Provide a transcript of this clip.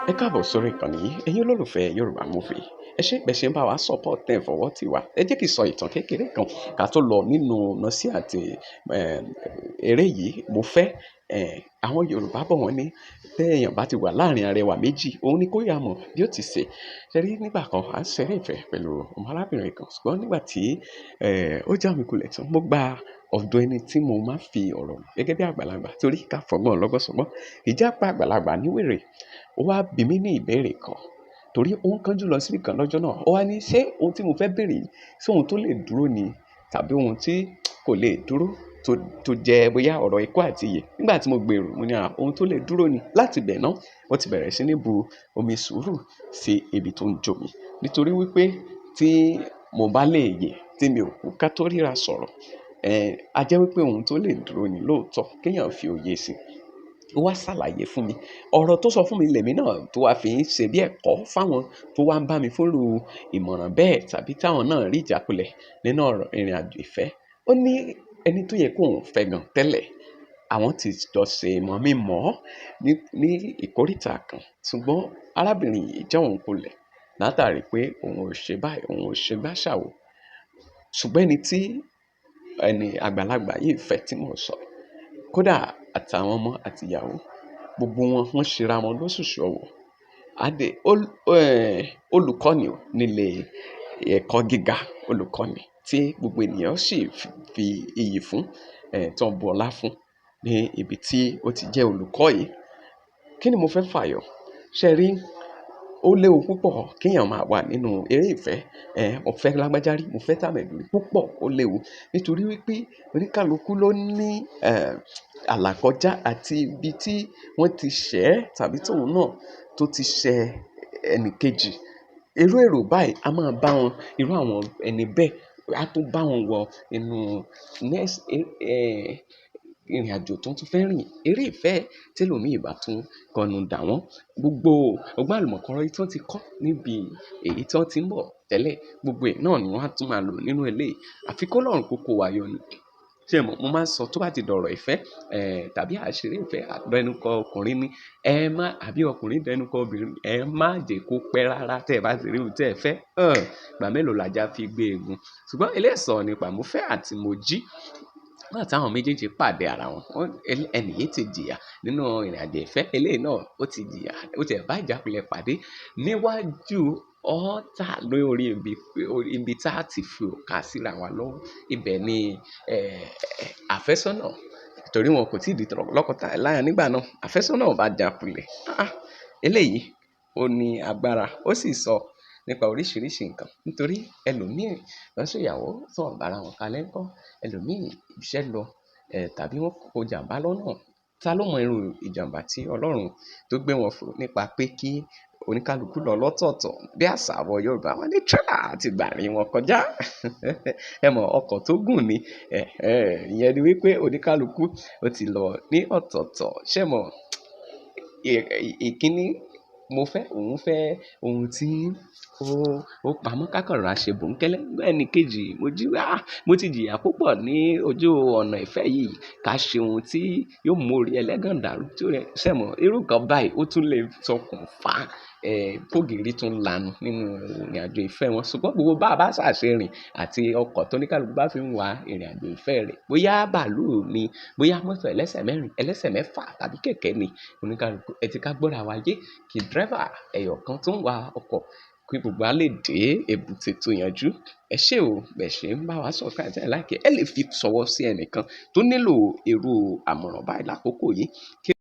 Ẹ káàbọ̀ sórí ìkànnì yìí, ẹ̀yin olólùfẹ́ Yorùbá Movie. Ẹ ṣé bẹ́ẹ̀ ṣe ń bá wa support, tẹ́ ẹ̀ fọwọ́ tì wá. Ẹ jẹ́ kí n sọ ìtàn kékeré kan ká tó lọ nínú nọ́sí àti eré yìí. Mo fẹ́ àwọn Yorùbá bọ̀, wọ́n ní téèyàn bá ti wà láàrin arẹwà méjì, òun ni kó yà mọ̀ bí ó ti ṣe. Ṣé rí, nígbà kan à ń ṣeré ìfẹ́ pẹ̀lú ọmọ arábìnrin kan, ṣùgbọ́n nígbà tí ó já mi kulẹ̀ tán, mo gba ọ̀dọ̀ ẹni tí mo máa ń fi ọ̀rọ̀ gẹ́gẹ́ bí àgbàlagbà, torí ká fọgbọ́n ọlọ́gbọ́n sọgbọ́n. Ìjápa àgbàlagbà ní wèrè. Ó wá bi mí ní ìbéèrè kan torí ó ń kánjú lọ síbí kan lọ́jọ́ náà. Ó wá ní, ṣé ohun tí mo fẹ́ béèrè yìí, ṣé ohun tó lè dúró ni tàbí ohun tí kò lè dúró, tó jẹ́ bóyá ọ̀rọ̀ ikú àti ìyè. Nígbà tí mo gbèrò, mo ní, à, ohun tó lè dúró ni. Láti bẹ̀ náà, ó ti bẹ̀rẹ̀ sí ní bu omi sùúrù sí ibi tó ń jó mi. Nítorí wípé tí mo bá lè yè tí mi ò kú ká tó ríra sọ̀rọ̀, a jẹ́ wípé ohun tó lè dúró ni lóòótọ́ kí èèyàn fi òye sí. Ó wá ṣàlàyé fún mi. Ọ̀rọ̀ tó sọ fún mi lèmi náà tó wá fi ń ṣe bí ẹ̀kọ́ fáwọn tó wá ń bá mi fúnru ìmọ̀ràn bẹ́ẹ̀ tàbí táwọn náà rí ìjákulẹ̀ nínú ọ̀rọ̀ ìrìnàjò ìfẹ́. Ó ní ẹni tó yẹ kó òun fẹ́ gan tẹ́lẹ̀, àwọn ti jọ ṣe mọ̀ mí mọ̀ ní ìkóríta kan. Ṣùgbọ́n arábìnrin yìí já òun kulẹ̀ látàrí pé òun ò ṣe báyìí, òun ò ṣe gbá ṣàwò. Ṣùgbọ́n ẹni tí ẹni àgbàlagbà yìí fẹ́ tí mò ń sọ, kódà àtàwọn ọmọ àti ìyàwó, gbogbo wọn wọ́n ṣera wọn lóṣùṣù ọwọ̀. Adé, olùkọ́ni nílé ẹ̀kọ́ gíga, olùkọ́ni tí gbogbo ènìyàn sì fi iyì fún, tó ń bu ọlá fún ní ibi tí ó ti jẹ́ olùkọ́ yìí. Kí ni mo fẹ́ fàyọ̀? Ṣé ẹ rí? Ó léwu púpọ̀ kí èèyàn máa wà nínú eré ìfẹ́. Mo fẹ́ lágbájá rí, mo fẹ́ tàmẹ̀dù rí púpọ̀, ó léwu. Nítorí wípé oníkálukú ló ní àlàkọjá àti ibi tí wọ́n ti ṣẹ̀ tàbí tóun náà tó ti ṣẹ ẹni kejì. Irú èrò báyìí a máa bá wọn, irú àwọn ẹni bẹ́ẹ̀ á tún bá wọn wọ inú next ìrìnàjò tó tún fẹ́ rìn. Eré ìfẹ́ tí ẹlòmíì bá tún kọnu dà wọ́n. Gbogbo ọgbọ́n àlùmọ̀kọ́rọ́yí tí wọ́n ti kọ́ níbi èyí tí wọ́n ti ń bọ̀ tẹ́lẹ̀, gbogbo ẹ̀ náà ni wọ́n á tún máa lò nínú eléyìí. Àfi kó Ọlọ́run kó kó wa yọ ni. Ṣé ẹ mọ̀, mo máa ń sọ tó bá ti dọ̀rọ̀ ìfẹ́, tàbí àṣírí ìfẹ́, àdẹnukọ ọkùnrin ni, ẹ má, àbí ọkùnrin dẹnukọ obìnrin, ẹ má jẹ́ kó pẹ́ rárá tí ẹ bá ti rí ohun tí ẹ fẹ́. Ìgbà mélòó lajá fi gbé egun. Ṣùgbọ́n eléyìí sọ nípa mo fẹ́ àti mo jí. Nígbà tí àwọn méjèèjì pàdé ara wọn, ẹni yìí ti jìyà nínú ìrìnàjò ìfẹ́, eléyìí náà ó ti jìyà, ó ti ẹ̀ bá ìjákulẹ̀ pàdé níwájú altar lórí ibi tí a ti fi òrùka síra wa lọ́wọ́. Ibẹ̀ ni àfẹ́sọ́nà, torí wọn kò tí ì di lọ́kọ láya nígbà náà. Àfẹ́sọ́nà bá jákulẹ̀. Ah! Eléyìí ó ní agbára, ó sì sọ nípa oríṣiríṣi nǹkan. Nítorí ẹlòmíì wọ́n ṣe ìyàwó tí wọ́n bá ara wọn kalẹ̀ ńkọ́, ẹlòmíì iṣẹ́ lọ, tàbí wọ́n kó ìjàmbá lọ́nà. Ta ló mọ irú ìjàmbá tí Ọlọ́run tó gbé wọn fò nípa pé kí oníkálukú lọ lọ́tọ̀ọ̀tọ̀ bí àṣà àwọn Yorùbá, wọ́n ní tírélà ti gbà àárín wọn kọjá. Ẹ mọ̀ ọkọ̀ tó gùn ni. Ìyẹn ni wípé oníkálukú ó ti lọ ní ọ̀tọ̀ọ̀tọ̀. Ṣé ẹ mọ̀? Ìkíní mo fẹ́, òun fẹ́ ohun tí ó pamọ́ ká kàn rọra ṣe bòńkẹ́lẹ́. Ẹni kejì, mo jí, ah! Mo ti jìyà púpọ̀ ní ojú ọ̀nà ìfẹ́ yìí. Ká ṣe ohun tí yóò mú orí ẹlẹ́gàn dàrú. Tí ó rẹ, ṣé ẹ mọ̀? Irú nǹkan báyìí ó tún lè ṣokùnfà kógìrì tún lanu nínú ìrìnàjò ìfẹ́ wọn. Ṣùgbọ́n gbogbo bá bá ṣàṣe rìn àti ọkọ̀ tó oníkálukú bá fi ń wá ìrìnàjò ìfẹ́ rẹ̀, bóyá bàálù ni, bóyá mọ́tò ẹlẹ́sẹ̀ mẹ́rin, ẹlẹ́sẹ̀ mẹ́fà tàbí kẹ̀kẹ́ ni, oníkálukú ẹ ti ká gbọ́ra wa yé kí driver ẹyọ kan tó ń wa ọkọ̀ kí gbogbo wa lè dé èbúté tó yanjú. Ẹ ṣé o, bẹ̀ ṣe ń bá wa subscribe, tẹ́ ẹ like, ẹ lè fi ṣọwọ́ sí ẹnìkan tó nílò irú àmọ̀ràn báyìí lákòókò yìí. Kí.